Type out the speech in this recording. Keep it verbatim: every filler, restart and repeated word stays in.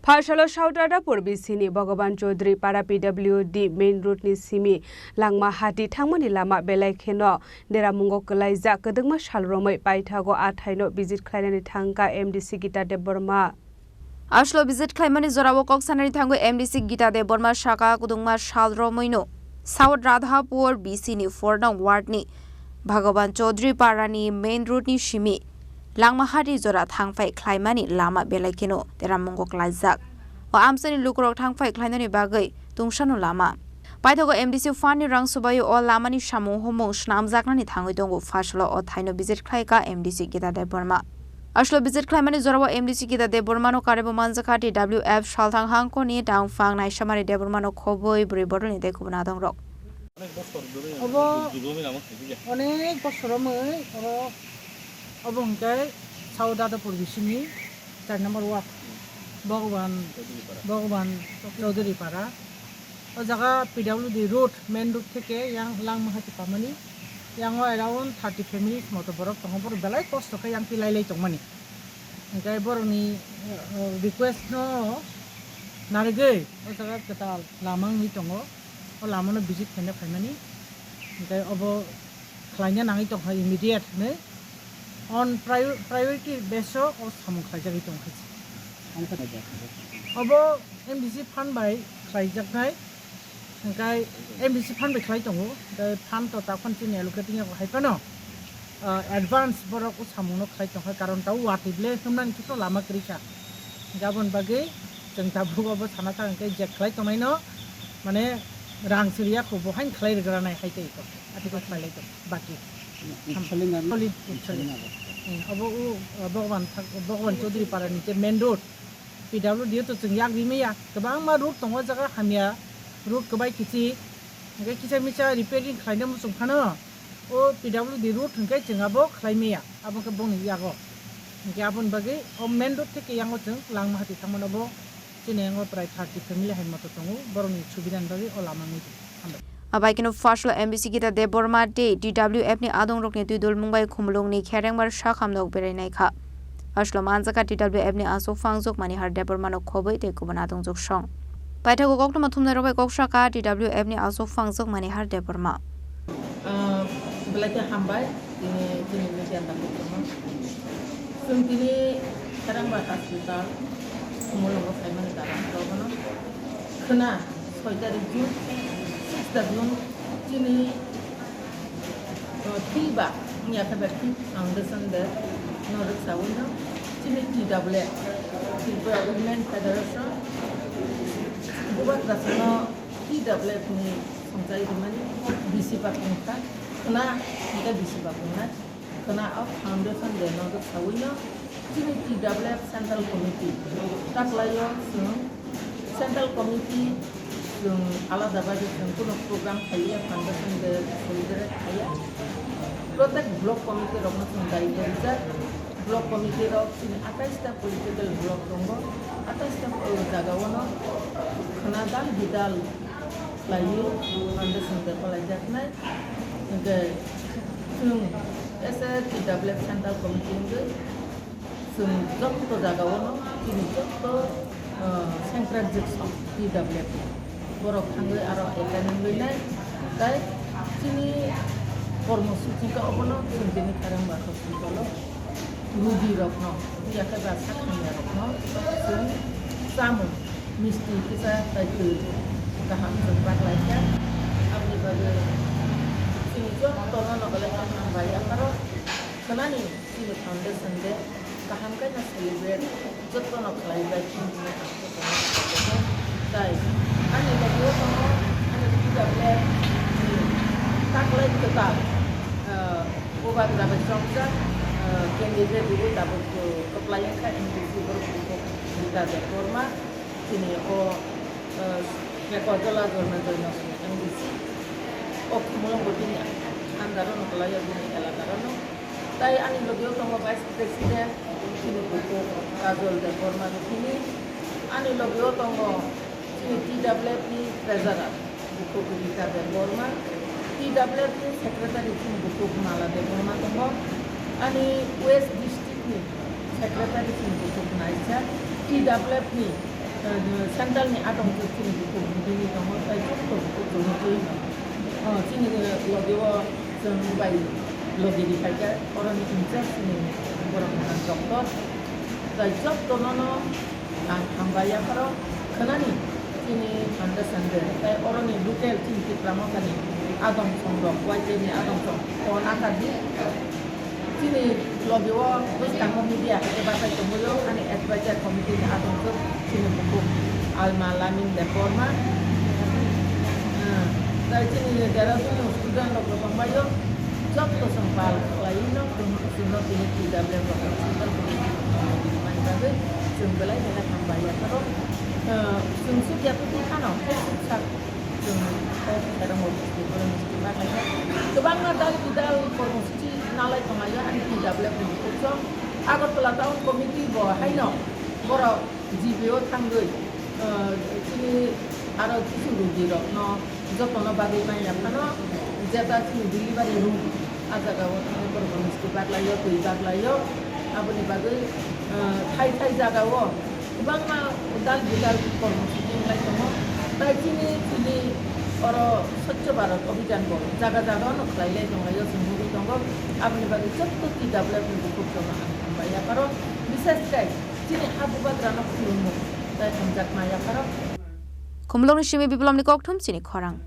Phasalo South Radhapur bisini Bhagavan Chaudhary Para P W D main road ni simi Langmahati thangmani lama belai kheno deramungo kwlaijak, kwdwkma sal romwi paithago a thaino visit khlainani thangkha M D C Gita Debbarma. Aslo visit khlaimani jorao kok sanani thango M D C Gita Debbarma saka kwdwkma sal romwino South Radhapur B C ni four nong ward ni Bhagavan Chaudhary Para ni main road ni simi Langmahati jora thangphai khlaimani lama belai kheno deramungo kwlaijak. O amchaini lukurok thangphai khlainani bagwi tungsano lama. Paithago M D C fund ni rang subai o lamani samung humung swnamjaknani thangwi tongo. Phasalo o thaino visit khlaikha M D C Gita Debbarma. Aslo visit khlaimani jorao M D C Gita Debbarmano karebo manjakha T W F salthang hangkoni tangphang Naisamari Debbarmano khobwi bwrwi bodolni tei kubun adongrok. Obo onek bosor romwi oro obo hwnkhe South Radhapur bisini char number ward Bhagavan, Bhagavan Chaudhary Para. O jaga P W D road, main road theke yang Langmahati pamani. Yang o around thirty families moto borok tongo, borok belai kosto khe yang tilai lai tongmani. Hingke borokni, eh, request no narigwi o jaga kwtal lama wngwi tongo. O lama no visit khaina phaimani. Hingke obo khlaina nangwi tongkha immediate hinwi. On prior-, priority base o o samung khlaijagwi tongkha. Obo M D C fund bai khlaijaknai, hingkai M D C fund bai khlai tongo, hingkai fund to takhon chini allocating yago hai phano, ah, advance borok o samung no khlai tongkha, karon tabo watwi ble hwnmani khe to lama kwrwi kha. Hingke aboni bagwi chwng tabuk obo sana thang hingke je khlai tongnai no, mane rang siriya kho bo haino khlai rwgranai hai tei ko, atiko khlai lai tong baki. Solid, solid. Eh, obo u, uh, Bhagwan Thak-, Bhagwan Chaudhary Para ni je main road, P W D o to chwng yak ri maya. Kwbangma road tongo, o jaga hamya road kwbai kichik. Hingke kisa misa repairing khlaina muchung phano, o P W D road hingke chwng abo khlai maya. Abo khe bongni yago. Hingke aboni bagwi o main road theke yango chwng Langmahati thangmano bo. Chini yango prai thirty family hai moto tongo, borokni subidani bagwi o lama wngwi tongo. Hambai. Abai kheno phasalo M D C Gita Debbarma tei T W F ni adongrokni twi dulmung bai Khumulwngni Kherengbar sakhamno berai naikha. Aslo manjakha T W F ni aswk phangjak Manihar Debbarmano khobwi tei kubun adongjak song. Paithago koktwma thumnairok bai kok sakha T W F ni aswk phangjak Manihar Debbarma. Ah, belai khe hambai. Tini, tini media tangwi tongo. Chwng tini Kherengbar hospital Khumulwngo phaimani dara rok bono khwna soi tarik June, six tarikno chini, uh, Tilba wngya khe bai Foundation Day no rwksawi no chini T W F, Tripura Women Federation, bubagra sano T W F ni songchai rimani bisi bakung kha, khwna hingke bisi bakung nai. Khwna o foundation day no rwksawi no chini T W F Central Committee taklaio chwng Central Committee chwng alada bagwi chwng kuno program khaiya, foundation day celebrate khaiya. Protek block committee rokno chwng daityo rijak. Block committee rok chini atais ta political block tongo, atais ta jagao no khwna dal bidal khlaiwi foundation day khwlaijaknai. Hingke chwng as a T W F Central Committee wngwi chwng joto jagao no chini joto, ah, sengkrak jwk song T W F ni borok thangwi aro attend wngwi nai. Tai chini kormo suchi khe obono chwng tini Kherengbar hospital o. Rugi rokno, yakhe ba sakhamya rokno chwng chamung, misti kisa tai twi kaham chwng baklaikha. Aboni bagwi chwng jotono no belai khe hambai yapharo khwnani chini foundation day kaham khe no celebrate jotono khlai bai chini tai ani logi o tongo ani T W F ni taklai kwtal, ah, Bubagra bai chongjak, ah, candidate rwui tabuk, ah, kwplai wngkha M D C borok Rita Debbarma, chini o, ah, Rekojola Jorma Joynagar ni M D C. O Khumulwngo bini under o no kwlai o, bini elaka o no. Tai ani logi o tongo Vice President, chini bukhuk Kajol Debbarma Rukhini. Ani logi o tongo chini T W F ni Treasurer, bukhuk Rita Debbarma, T W F ni Secretary chini bukhuk Mala Debbarma tongo, ani West District ni Secretary chini bukhuk Naisa, T W F ni, Central ni adong chwng chini bukhuk bini tongo, tai joto bukhuk tongo twi. O, chini logi o chwng bai logi ri phaikha, oroni incharge chini borok nang doctor. Tai joto nono ang hambai yapharo khwnani chini handa sande, tai oroni local chini Tipra Mothani adong song rok, Y T F ni adong song, phone akar di. Chini logi o bwskango media hai khe bathai tongwi o, ani advisor committee ni adong chwng chini bukhuk Alma Lamin Debbarma. Ah, tai chini Dehradun ni student rok bo tongbai o, joto chwng pal khlaiwi no, chwng, chwng no tini T W F rok no central committee ni tongwi bagwi chwng belai belai hambai yapharo. Ah, chwng suk ya twi phano Facebook sak. Chwng o Kherang Office ni borok misti ma khaikha. Kwbangma dal bidal kormosuchi nalai tonglaio ani T W F ni bukhuk chwng. Agartala Town Committee bo haino borok G P O thangwi, ah, chini aro kisu rugi rokno jotono bagwi manya phano jeta chini delivery room a jaga o thangwi borok misti baglaio, twi baglaio. Aboni bagwi, ah, thai thai jaga o kwbangma dal bidal kormosuchi wnglai tongo. Tai chini tini oro Swachh Bharat Abhijan bo jaga jaga no khlai lai tong lai o, chwng nugwi tongo. Aboni bagwi joto T W F ni bukhuk jono ang hambai yapharo, bishesh khe chini ha bubagrano khulumung tai hamjakma yapharo. Khumulwngni simi Biplomni kokthum chini khorang.